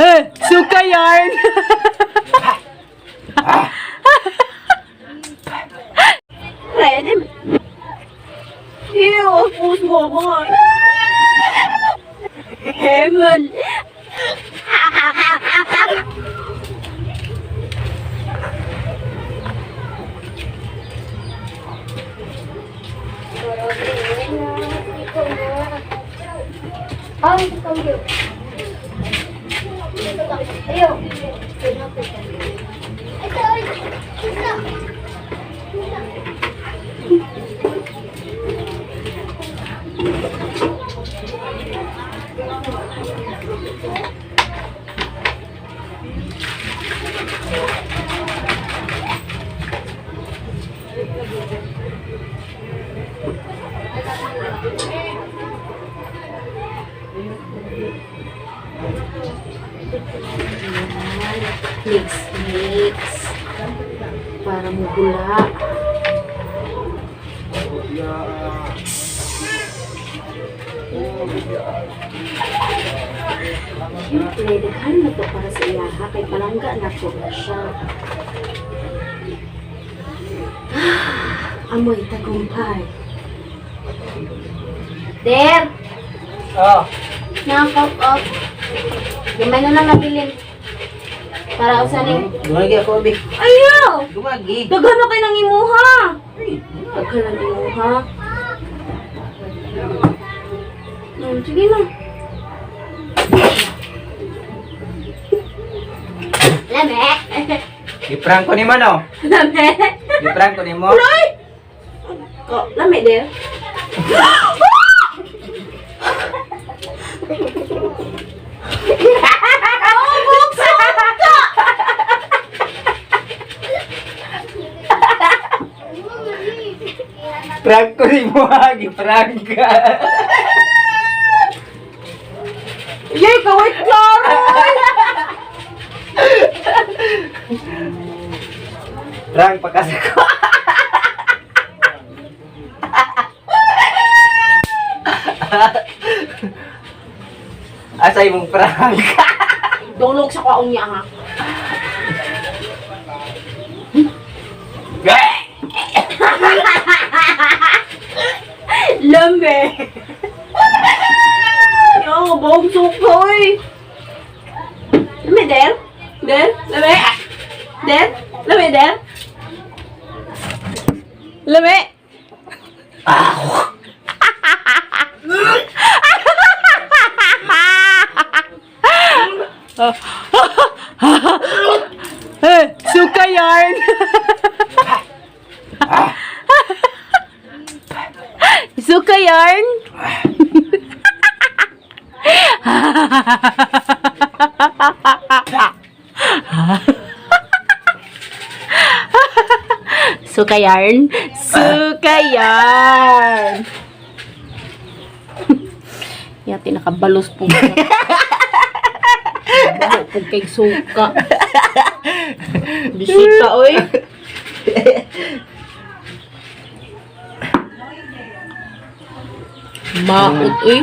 Eh, suka yarn. Ready? Ew, puso ako. Heaven. Ay, ikaw. Ayaw. Ito, ito. Mix, mix. Para mugula. Siyempre, daghan na to para sa iyaha kay palangga na ko na siya. Ah, amoy tagumpay. Der, Oh. na-pop up. Gamay na lang nabilin. Para usanin. Gumagi ako, Abi. Ayaw! Gumagi. Daghan na kay nang imuha. Daghan ang imuha. Sige na. Lame. Giprank ko ni mo, no? Lame. Giprank ko ni mo. Uloy! Ko, lame der. Oh, buksan ka! Prank ko ni mo, ha? Giprank ka. Yay, kawit klaro! Prank pagkasako. Asa imong prank? Dulog sa kwaong niya, ha? Lame! Yo, bawang sukoy! Lame, Der? Der? Lame? Der? Lame, Der? Lame? Eh, suka yarn! Suka yarn? Suka yarn? Suka yarn! Yati nakabalos po. Baho po kay suka. Bisita, oy. Maot, oy.